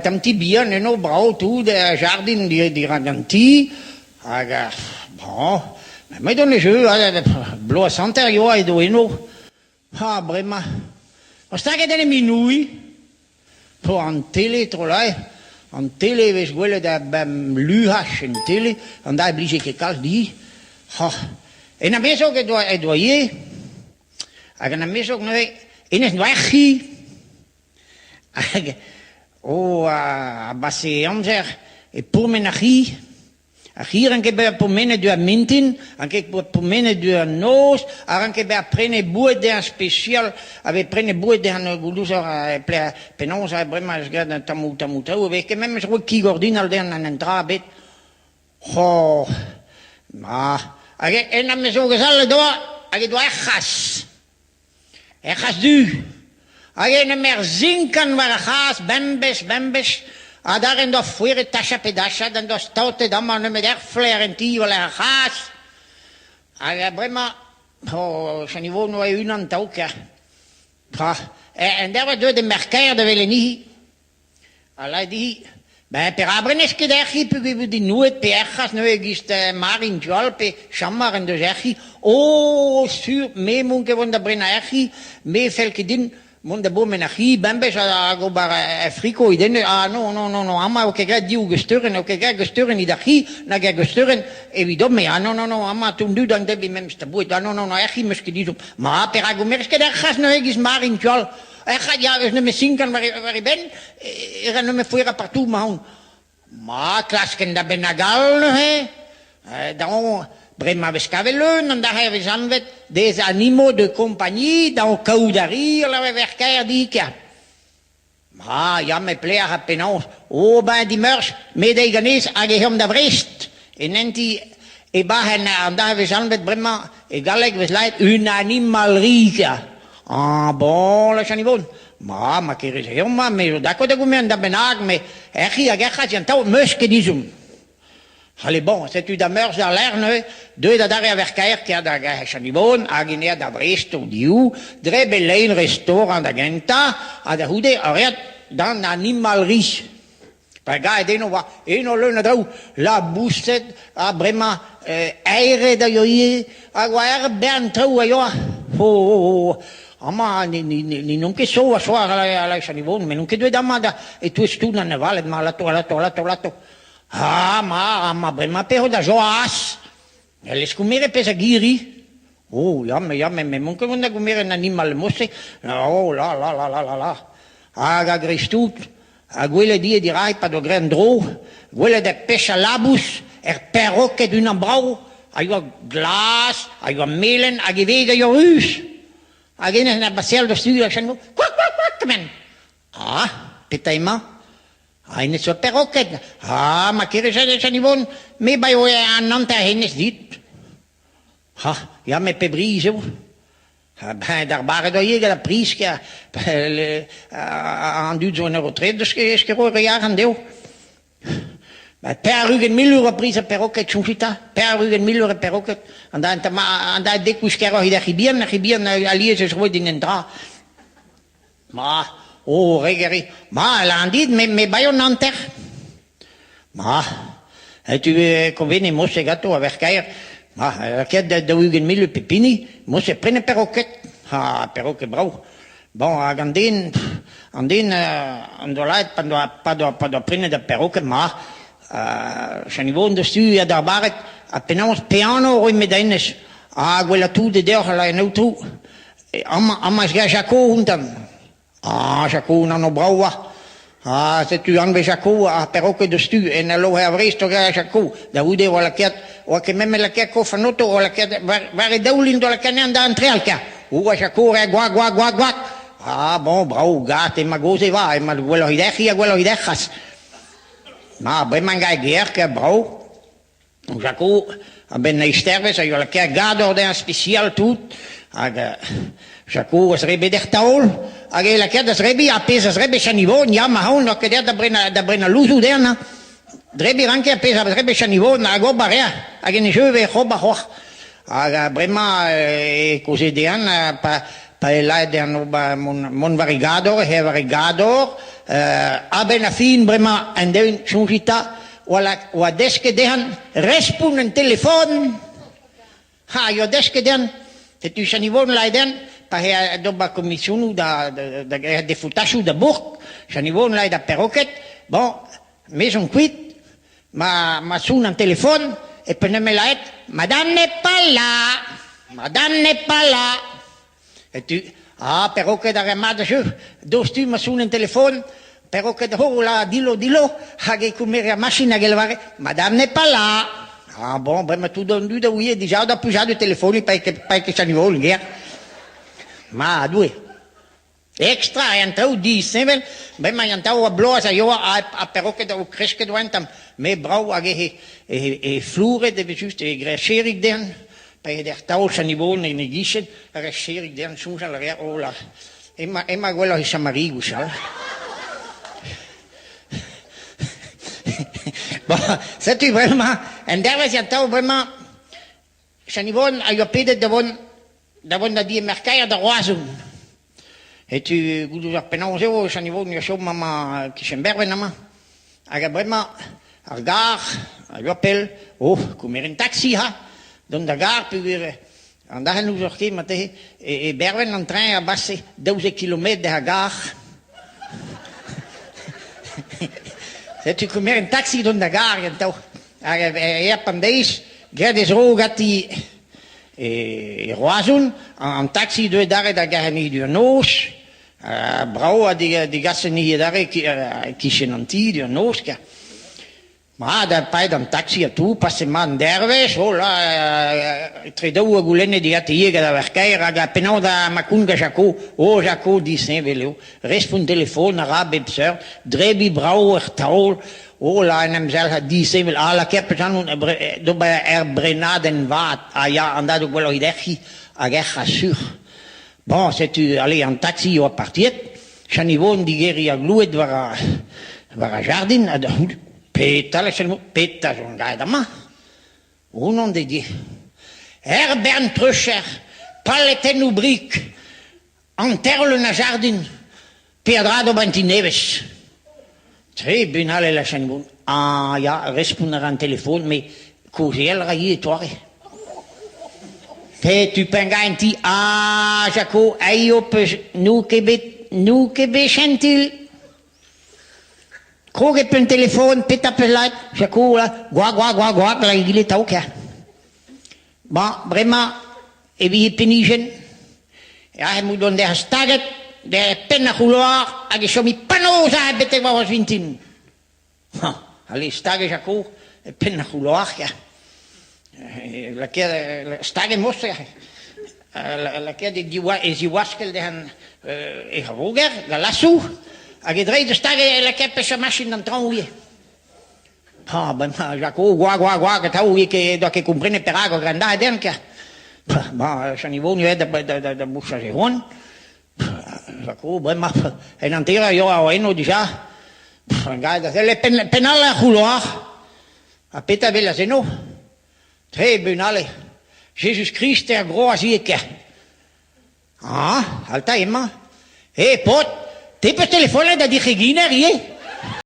Tamm ti bihan eno, brav-tout, jardin dirak an ti, hag bon, met on e jeu, bloaz hanter yoa edo eno. Ha bremañ, staget en em inouiñ, po an tele tro-laer, an tele e vez gwelet a-benn luc'haj en tele, an dra ne blije ket kalz dit. Ha en amezog e doa e doa ivez, hag an amezog neuze, hennezh 'noa ur c'hi. Hag oh a base amzer e pourmen ar c'hi. Ar c'hi a ranke bezañ pourmenet diouzh ar mintin, ranke bezañ pourmenet diouzh an noz, a ranke bezañ prenet boued dezhañ spesial, a vez prenet boued dezhañ goulouzoc'h penaos bremañ ez graet un tammoù tammoù traoù, e vez ket memes roet kig ordinal dezhañ an dra ebet. Oh, ma, hag en amezogez all he doa, hag he doa ur c'hazh. Er c'hazh du. Hag en em erzinkan war ar c'hazh bemdez, bemdez, adarre en doa foeret tachañ pe dachad, en doa staotet amañ nemet ur flaer en ti war-lerc'h ar c'hazh. Hag bremañ, oh, Chanivon oa e-unan taoker. Tra, en dervez deuet e merc'h-kaer da welet anezhi. A lâr dit, ben perak 'brenez ket er c'hi peogwir 'vo dinouet pe er c'hazh neuze e-giz Marin Dual pe Chamar en deus er c'hi. Oh sur, me 'mon ket vont da brenañ er c'hi, me 'fell ket din mont da bourmen ar c'hi bemdez hag ober er friko e Ah non, non, non, non, amañ 'vo ket graet div geusteurenn, n'eo ket graet geusteurenn evit ar c'hi nag ar geusteurenn evidon-me. Ah non, non, non, amañ 'teu an dud an debriñ memes da boued. Ah non, non, non, er c'hi 'meus ket ezhomm. Ma, perak 'gomerez ket er c'hazh neuze e-giz Marin Dual? Ec'h ya eus nemet sinkan war e benn, e ra nemet foerañ partout 'maon. Ma, klasken da bennak all neuze. Daon, bremañ 'vez kavet leun an dac'her 'vez anvet des animaux de compagnie, daon kaout a ri, a lavar kaer dit ker. Ma, ya, met pelec'h ha penaos? Oh ben dimeurzh, me 'dei ganez hag eh eomp da Vrest. En hent-ti e-barzh an dac'her 'vez anvet bremañ, e galleg 'vez lâret une animalerie ker. Ah bon, lech an Ivon. Ma, ma kerez eo ma, me zo d'accord da goumen da bennak, met er c'hi hag er c'hazh an taol 'meus ket ezhomm. Allez bon, setu da Meurzh war-lerc'h neuze, deuet adarre a-verr-kaer kêr da Chanivon hag int aet da Vrest o-div, dre belein restaurant da gentañ, ha da c'houde a reat d'an animalri. Pa gaet eno oa eno leun a draoù, laboused ha bremañ aered a yoa ivez, hag oa ur bern traoù a yoa. Oh, oh, oh. Amañ ni n'on ket so a-soar a la Chanivon, met n'on ket deuet amañ da e-touez tout an avaled ma lato, lato, lato, lato. Ah, ma, ma bremañ peoc'h da Joaz. N'hellez ket pezh a giri. Oh, ya, me, ya, me, me m'on ket vont da gomer un animal mod-se. Oh, la, la, la, la, la, la. Hag a-greiz-tout, ha gwelet ivez dirak pa doa graet an dro, gwelet er pech a labous, er perroked unan brav, a yoa glas, a yoa melen, hag e veg a yoa ruz. Hag hennezh en abaseal da studiañ chen koak, koak, koak, kement. Ah, petra emañ? Ha hennezh zo perroked. Ah, ma kerez Chan Yvon, me baeo an hanter hennezh dit. Ha, ya, met pe briz eo? Ben, d'ar bared ivez gant ar priz an dud zo en ur retred deus ket roet re arc'hant dezho. Ben, 80 mil eur a priz ar perroked, soñjit 'ta, 80 mil eur ar perroked. An da dek ouzh keroc'h evit ar c'hi bihan, ar c'hi bihan alies ez roet din un dra. Ma, oh, re Ma, lâran dit, me, me baeo an hanter. Ma, tu konvene mod-se ganto a-verr-kaer. Ma, lakaet da 40 mil pep hini, mod-se prenet perroked. Ha, perroked brav. Bon, hag an den, an den an doa lâret pa doa, pa doa, pa doa prenet ar perroked, ma, Chanivon deus tu ha d'ar bared, ha penaos pe anv roit-me da hennezh? Ha gwellañ tout eo deoc'h, a lâre an aotrou. Amañ, amañ ez ga Jaco ountan. Ah, Jaco, un anv brav oa. Ah, setu anv Jaco, ar perroked deus tu, en ul loher Vrest o ga Jaco. Da c'houde oa lakaet, oa ket memet lakaet kof an oto, oa lakaet war, war e daoulin doa lakaet anezhañ da antreal ka. Oa Jaco re gwak, gwak, gwak, gwak. Ah, bon, brav, gat, emañ goz e va, emañ gwelloc'h derc'hiñ ha gwelloc'h derc'has. Ma, bremañ ga e ger, ker brav. Jaco, a-benn eizh a yoa lakaet gador dezhañ spesial tout, hag Jaco a zrebe d'er taol, hag e lakaet da zrebiñ ar pezh a zrebe Chanivon, ya, ma aon n'oa ket aet da brenañ da brenañ louzoù dezhañ, hañ. Drebiñ 'ranke ar pezh a zrebe Chanivon hag ober rea, hag en e jeu 'vez ober c'hoazh. Hag bremañ e kaoze dezhañ pa pa e lakaet dezhañ ober mont mont war e gador, he war e gador. A-benn ar fin bremañ end-eeun soñjit 'ta oa oa desket dezhañ respont en telefon. Ha a yoa desket dezhañ, setu Chanivon lâret dezhañ, pa eo d'ober komisionoù da da graet defoutachoù da bourk, Chanivon lâret d'ar perroked, bon, me 'z on kuit, ma ma son an telefon, e p'en em lâret Madame n'est pas là, Madame n'est pas là. Setu, ah, perroked ar re mat a jeu, diouzhtu ma son an telefon, perroked oh là, dillo, dillo, hag e komere ar machin hag e lavare Madame n'est pas là. Ah bon, bremañ tout an dud a ouie dija da plijadur telefoniñ pa eo ket Chanivol ger. Ma Doue. Extra eo an traoù disheñvel, bremañ an traoù a bloaz a yoa ha perroked o kresket oa un tamm. Met brav hag e flouret evel-just e graet cherig dezhañ. Pa eo d'er taol Chanivol en e gichen, a ra cherig dezhañ soñjal a reer oh là, emañ emañ gwelloc'h e Chamari gwechall. Bon, setu bremañ, en dervezh atav bremañ, Chanivon a yoa pedet da vont da vont da di Merkaer da Roazhon. Setu gouzout ar penaos eo Chanivon a chom amañ e-kichen Berven amañ. Hag bremañ ar gar a yoa pell, oh, kemer un taxi ha dont da gar peogwir an dachenn n'ouzoc'h ket marteze e Berven an train a base 12 kilometr d'ar gar. Setu kemer un taxi dont da gar gentañ. Hag e an deiz, graet e zro ganti e Roazhon, an taxi deuet arre da Garrenidu an noz, brav ha degaset ni adarre e-kichen an ti du an noz kar. Mat, paeet an taxi ha tout, paset mat an dervezh, oh là, etre daou a goulenne digante ivez gant ar verc'h-kaer hag penaos da ma kont gant Jaco, oh Jaco disheñvel eo, respont telefon a ra bep seurt, drebiñ brav er taol, oh là en em zelc'h disheñvel, ah lakaet peus anv d'ober ur brenadenn vat, ah ya, an dadoù gwelloc'h dec'hiñ hag ec'h asur. Bon, setu ale an taxi oa partiet, Chanivon digeriñ ar gloued war ar war ar jardin ha da c'houde petra lakaet petra zo gaet amañ? Houmañ d'e di. Ur bern treucher, paletennoù brik, hanterleun a jardin, peadra d'ober un ti nevez. Tre bunal e lachenn Ah ya, respont a ra an telefon, met kaozeal a ra ivez doare. Setu pengañ en ti. Ah, Jaco, aet ho peus n'out ket bet n'out ket bet chentil. Kroget un telefon, petra 'peus lâret Jaco, là, gwa, gwa, gwa, gwa, gant egile tav ker. Bon, bremañ e vije penijenn. Ya, emaout dont dezhañ staget d'e penn ar c'houloar hag e chomi penaos aze betek warc'hoazh vintin. Hañ, allez, staget Jaco e penn ar c'houloar, ya. Lakaet staget morse, lakaet e ziwaskell dezhañ e voger, gant lasoù, hag e dreid staget lakaet peseurt machin d'an traoñ ivez. Ha bremañ Jaco, gwa, gwa, gwa, atav eo ket doa ket komprenet perak o grendañ dezhañ ker. Bon, Chanivon ivez da da da bouchañ e c'hoant. Jaco, bremañ, en hanter a yoa eno dija. Da sellet penn, penn all ar c'houloar. Ha petra welas eno? Tre bunale. Jezuz-Krist er groaz ivez ker. Ah, alta emañ. Eh, paotr, te 'peus telefonet da di c'heginer ivez?